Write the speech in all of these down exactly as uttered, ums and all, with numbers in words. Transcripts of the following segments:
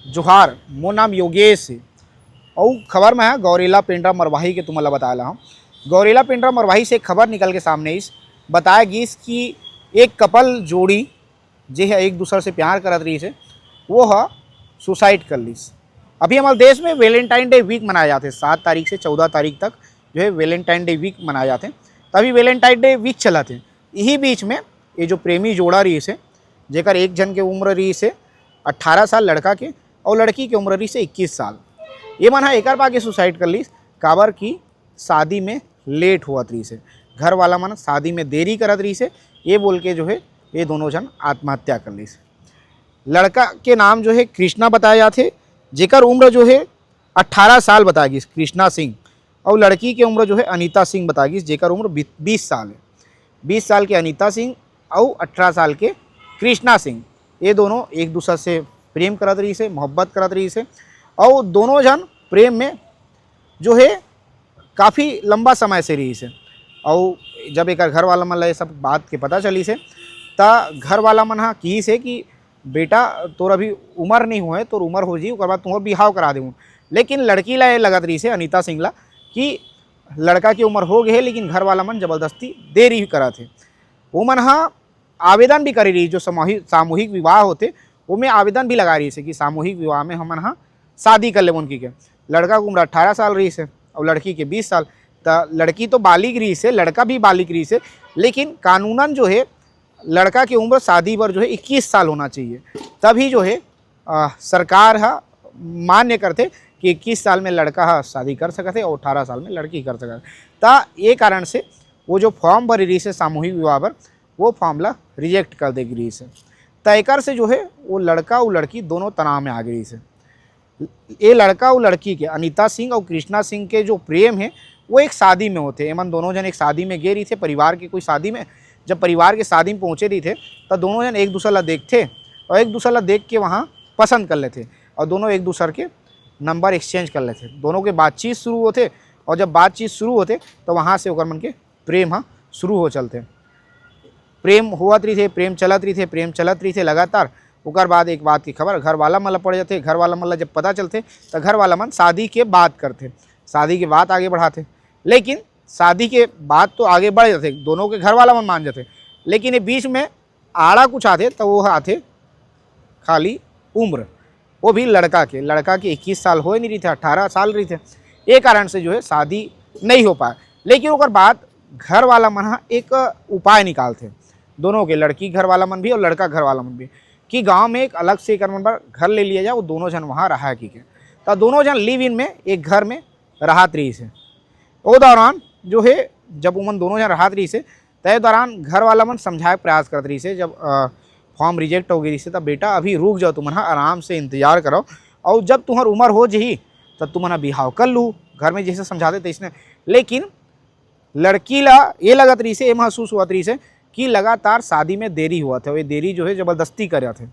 जोहार, मोर नाम योगेश हे। अउ खबर में है गौरेला पेंड्रा मरवाही के तुमन ला बताए ला हूँ। गौरेला पेंड्रा मरवाही से एक खबर निकल के सामने इस बताया गिस कि एक कपल जोड़ी जे है एक दूसर से प्यार करत रहिस हे, वो ह सुसाइड कर लिस। अभी हमारे देश में वैलेंटाइन डे वीक मनाया जाते, सात तारीख से चौदह तारीख तक जो है वैलेंटाइन डे वीक मनाया जाते। तभी वैलेंटाइन डे वीक चलत हे। यही बीच में ये जो प्रेमी जोड़ा रहिस हे, जेकर एक जन के उम्र रहिस हे अट्ठारह साल लड़का के, और लड़की के उम्र रहिस हे इक्कीस साल। ये मन हा एकर पाके सुसाइड कर लिस, काबर कि शादी में लेट होवत रहिस हे, घर वाला मन शादी में देरी करत रहिस हे, ये बोल के जो है ये दोनों जन आत्महत्या कर लिस। लड़का के नाम जो है कृष्णा बताया जाथे, जेकर उम्र जो है अट्ठारह साल बताया गिस, कृष्णा सिंह, और लड़की के उम्र जो है अनिता सिंह बताया गिस, जेकर उम्र बी-, बीस साल है। बीस साल के अनिता सिंह और अठारह साल के कृष्णा सिंह, ये दोनों एक दूसर से प्रेम करत रहिस हे, मोहब्बत करत रहिस हे, और दोनों जन प्रेम में जो है काफ़ी लंबा समय से रहिस हे। और जब एकर घर वाला मन ला ये सब बात के पता चलिस हे, त घर वाला मन हा किहिस हे कि बेटा, तोर अभी उम्र नहीं होए, तोर उम्र हो जी, ओकर बाद तुहर बिहाव करा देहूँ। लेकिन लड़की ला ये लगत रहिस हे, अनिता सिंह ला, कि लड़का के उम्र हो गए हे, लेकिन घर वाला मन जबरदस्ती देरी करत हे। ओमन हा आवेदन भी करे रहिस, जो सामूहिक, सामूहिक विवाह होथे, ओमे आवेदन भी लगा रहिस हे कि सामूहिक विवाह में हमन हा शादी कर लेबो उनकी के। लड़का के उम्र अट्ठारह साल रहिस हे और लड़की के बीस साल। त लड़की तो बालिग रहिस हे, लड़का भी बालिग रहिस हे, लेकिन कानूनन जो है लड़का के उम्र शादी बर जो है इक्कीस साल होना चाहिए, तभी जो है अ, सरकार ह मान्य करथे कि इक्कीस साल में लड़का ह शादी कर सकत हे और अठारह साल में लड़की कर सकत हे। त ये कारण से वो जो फॉर्म भरे रहिस हे सामूहिक विवाह बर, वो फॉर्म ला रिजेक्ट कर दे गिस हे। त एकर से जो है वो लड़का, वो लड़की दोनों तनाव में आ गिस हे। ये लड़का, वो लड़की के, अनिता सिंह और कृष्णा सिंह के जो प्रेम है, वो एक शादी में होथे। एमन दोनों जन एक शादी में गे रहिथे, परिवार के कोई शादी में। जब परिवार के शादी में पहुँचे रहिथे, त दोनों जन एक दूसर ला देखथे और एक दूसर ला देख के वहाँ पसंद कर लेथे और दोनों एक दूसर के नंबर एक्सचेंज कर लेथे। दोनों के बातचीत शुरू होथे और जब बातचीत शुरू होथे, तो वहाँ से ओकर मन के प्रेम ह शुरू हो चलथे। प्रेम होवत रहिथे, प्रेम चलत रहिथे, प्रेम चलत रहिथे लगातार। ओकर बाद एक बात की खबर घर वाला मन ल पड़ जाथे। घर वाला मन ल जब पता चलथे, त घर वाला मन शादी के बात करथे, शादी के बात आगे बढ़ाथे। लेकिन शादी के बात तो आगे बढ़ जाथे, दोनों के घर वाला मन मान जाथे, लेकिन ये बीच में आड़ा कुछ आथे, त वो आथे खाली उम्र, वो भी लड़का के। लड़का के इक्कीस साल होए नहीं रहिथे, अठारह साल रहिथे, ये कारण से जो है शादी नहीं हो पाए। लेकिन ओकर बाद घर वाला मन ह एक उपाय निकालथे, दोनों के, लड़की घर वाला मन भी और लड़का घर वाला मन भी, कि गांव में एक अलग से एकर मन बर घर ले लिया जाए, वो दोनों जन वहाँ रहा की के। त दोनों जन लिव इन में एक घर में रहत रहिस हे। ओ दौरान जो है, जब उमन दोनों जन रहत रहिस हे, तय दौरान घर वाला मन समझाए के प्रयास करत रहिस हे, जब अ, फॉर्म रिजेक्ट हो गई रहिस हे, तब बेटा अभी रुक जाओ, तुमन ह आराम से इंतजार करो, और जब तुम्हार उम्र हो जही, तब तुमन ह बिहाव कर लू, घर में जैसे समझाते तैसने। लेकिन लड़की ला ये लगत रहिस हे, ये महसूस होवत रहिस हे कि लगातार शादी में देरी होवत हे, ये देरी जो है जबरदस्ती करे जाथे,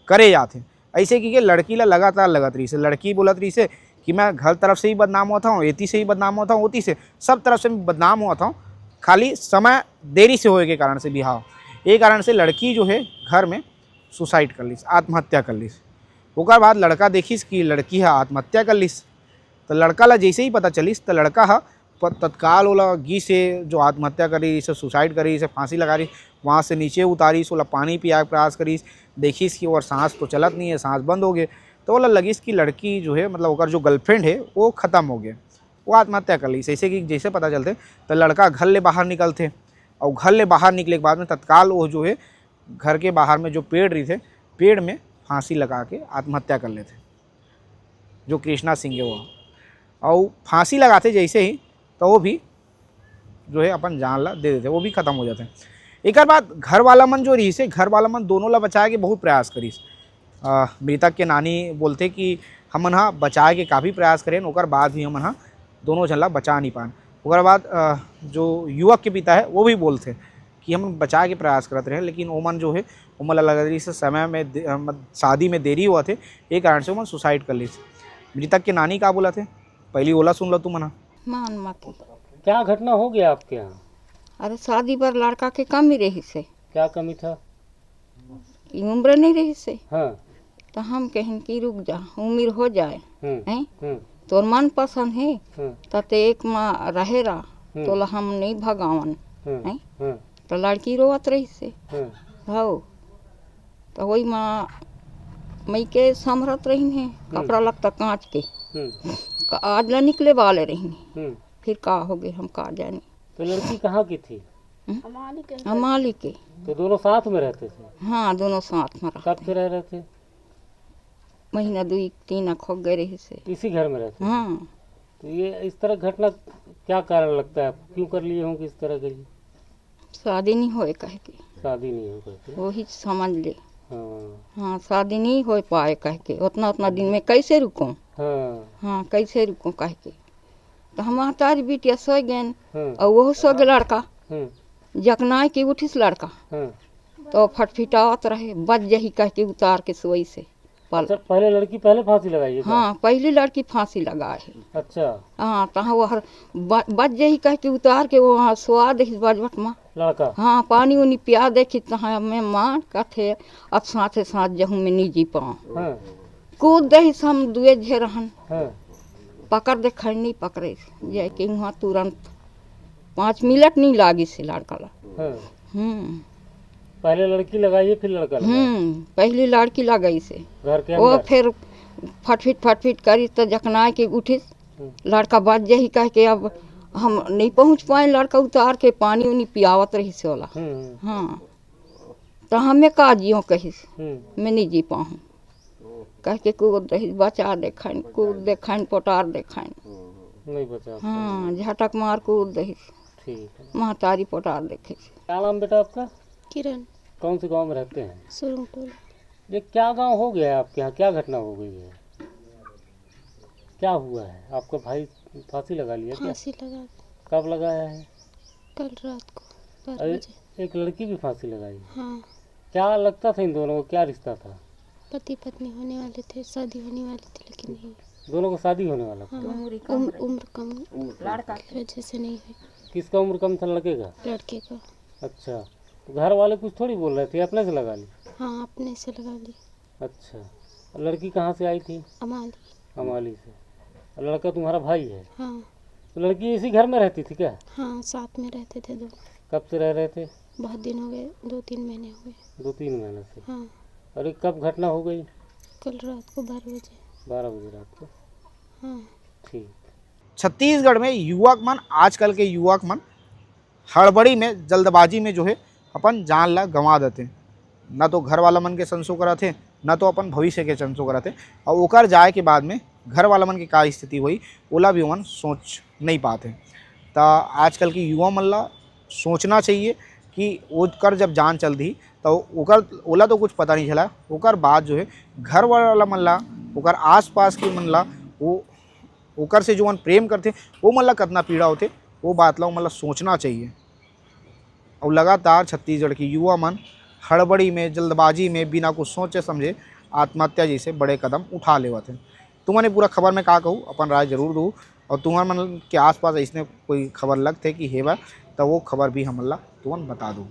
करे जाथे। ऐसे कि के लड़की ला लगातार लगत रहिस हे, लड़की बोलत रहिस हे कि मैं घर तरफ से ही बदनाम होत हूँ, एती से ही बदनाम होत हूँ, ओती से, सब तरफ से बदनाम होत हूँ, खाली समय देरी से होए के कारण से बिहाव, ये कारण से लड़की जो है घर में सुसाइड कर लिस, आत्महत्या कर लिस। ओकर बाद लड़का देखिस कि लड़की ह आत्महत्या कर लिस, तो लड़का ला जैसे ही पता चलिस, तो लड़का ह प-, तत्काल ओला गिस हे, जो आत्महत्या करी, इसे सुसाइड करी, इसे फांसी लगा रही, वहाँ से नीचे उतारिस, ओला पानी पिया के प्रयास करिस, देखिस कि ओकर सांस तो चलत नहीं है, सांस बंद हो गए। तो ओला लगिस कि लड़की जो है, मतलब ओकर जो गर्लफ्रेंड है, वो खत्म हो गए, वो आत्महत्या कर लिस। ऐसे कि जैसे पता चलते, तो लड़का घर ले बाहर निकलथे, और घर ले बाहर निकले के बाद में तत्काल वो जो है, घर के बाहर में जो पेड़ रहिथे, पेड़ में फांसी लगा के आत्महत्या कर लेथे, जो कृष्णा सिंह है वो। और फांसी लगाथे जैसे ही, तो वो भी जो है अपन जान ला दे देथे, वो भी खत्म हो जाथे। एकर बाद घर वाला मन जो रहिस हे, घर वाला मन दोनों ला बचाए के बहुत प्रयास करिस। अ, मृतक के नानी बोलथे कि हमन ह बचाए के काफ़ी प्रयास करेन, ओकर बाद भी हमन ह दोनों झन ला बचा नहीं पान। ओकर बाद अ, जो युवक के पिता है, वो भी बोलथे कि हम बचाए के प्रयास करत रहे, लेकिन ओमन जो है, ओमन ला लगत रहिस हे समय में दे-, अ, मत-, शादी में देरी होवत हे, ये कारण से ओमन सुसाइड कर लिस। मृतक के नानी का बोलत हे, पहली ओला सुन लो तुमन ह। मान मती। क्या घटना हो गया आपके यहाँ? अरे, शादी बर लड़का के कमी रहिस हे। क्या कमी था? ई उम्र नहीं रहिस हे। हाँ। त हम कहिन कि रुक जा, उमिर हो जाए, हम्म, हैं? हम्म। तोर मन पसंद हे, हम्म। त ते एक मा रहे रा, हम्म। तोला हम नहीं भगावन, हम्म, हैं? हम्म। त लड़की रोवत रहिस हे। हम्म। हव। त वही मा मई के संभरत रहिन हे, हम्म। कपड़ा लत्ता कांच के। हम्म। क-, आज ला निकले वाले रहिन हे। हम्म। फिर का हो गए, हम का जानी। तो लड़की कहाँ की थी? हम्म? अमाली के। अमाली के। तो दोनों साथ में रहते थे? हाँ, दोनों साथ में रहते। कब से रह रहे थे? महीना दुई तीन अक हो गए रहिस हे। इसी घर में रहते थे? हाँ। तो ये इस तरह घटना क्या कारण लगता है आपको? क्यों कर लिए होंगे इस तरह के? शादी नहीं होए कह के। शादी नहीं हो कह के? वही समझ ले। हाँ। हाँ, शादी नहीं हो पाए कह के। उतना, उतना दिन में कैसे रुकूं? हाँ। हाँ, कैसे रुकूं कह के। तो हम महतारी बिटिया सोए गएन, हाँ। और वो सो गए लड़का। हम्म। जकनाए के उठिस लड़का। हाँ। तो फटफिटावत रहे, बच जही कह के उतार के सोई से। पल- अच्छा, पहले लड़की पहले फांसी लगाई है क्या? हाँ, पहली लड़की फांसी लगाए है। अच्छा। हाँ, तहाँ वो हर ब-, बच जही कह के उतार के वो वहाँ सोआ दही बजवट में। लड़का? हाँ, पानी उनी पिया देखी तहाँ में मार कथे, अब साथे साथ जहूँ में नहीं जी पाऊँ। हाँ। कूद दही से हम दुए झे रहन। हाँ। पकड़ दे खैनी पकड़े, जाए के वहाँ तुरंत पाँच मिनट नहीं लागी से लड़का ला। हाँ। हम्म। पहले लड़की लगाई है, फिर लड़का लगाया? हम्म, पहली लड़की लगाई से। घर के वो अंदर? फिर फटफिट, फटफिट करी तो जकनाए के उठिस। हम्म। लड़का बच जाही कह के अब हम नहीं पहुँच पाए, लड़का उतार के पानी उनी पियावत रही से वाला। हम्म, हम्म। हाँ, तो हमें का जियो कहिस, हम्म। मैं नहीं जी पाऊँ। कह के कूद दही, बचा देखन, कूद देखन, पोटार देखन। नहीं बचा। हाँ, झटक मार कूद दही। ठीक है। महतारी पोटार देखे। क्या नाम बेटा आपका? किरण। कौन से गांव में रहते हैं? सुरंगटोला। ये क्या गांव हो गया है आपके यहाँ? क्या घटना हो गई है? क्या हुआ है? आपका भाई फांसी लगा लिया क्या? फांसी लगा। कब लगाया है? कल रात को बारह अरे, बजे। एक लड़की भी फांसी लगाई? हाँ। क्या लगता था इन दोनों को, क्या रिश्ता था? पति पत्नी होने वाले थे, शादी होने वाली थी, लेकिन नहीं। दोनों को शादी होने वाला था? हाँ। उम्र कम उम-, रही। उम्र कम उम्र कम। लड़का की वजह से नहीं हुई। किसका उम्र कम था, लड़के का? लड़के का। अच्छा, तो घर वाले कुछ थोड़ी बोल रहे थे, अपने से लगा ली? हाँ, अपने से लगा ली। अच्छा, लड़की कहाँ से आई थी? अमाली। अमाली से। और लड़का तुम्हारा भाई है? हाँ। तो लड़की इसी घर में रहती थी क्या? हाँ, साथ में रहते थे दोनों। कब से रह रहे थे? बहुत दिन हो गए, दो तीन महीने हो गए। दो तीन महीने से? हाँ। और ये कब घटना हो गई? कल रात को बारह बजे। बारह बजे रात को? हाँ। ठीक। छत्तीसगढ़ में युवक मन, आजकल के युवक मन हड़बड़ी में, जल्दबाजी में जो है अपन जान ला गंवा देथे। ना तो घर वाला मन के संसो करत हे, ना तो अपन भविष्य के संसो करत हे। और ओकर जाए के बाद में घर वाला मन के का स्थिति होही, ओला भी ओमन सोच नहीं पाते। त आजकल के युवा मन ला सोचना चाहिए कि ओकर जब जान चल दी, तो ओकर, ओला तो कुछ पता नहीं चला, ओकर बाद जो है घर वाला मन ला, ओकर आसपास के मन ला, वो ओकर से जो मन प्रेम करथे, वो मन ला कतना पीड़ा होथे, वो बात ला वो मन ला सोचना चाहिए। और लगातार छत्तीसगढ़ के युवा मन हड़बड़ी में, जल्दबाजी में, बिना कुछ सोचे समझे आत्महत्या जैसे बड़े कदम उठा लेवत हे। तुमन ये पूरा खबर में का कहू, अपन राय जरूर दू। और तुमन मन के आसपास ऐसने कोई खबर लगथे कि हेवा, तो वो खबर भी हमन ला तुमन बता दू।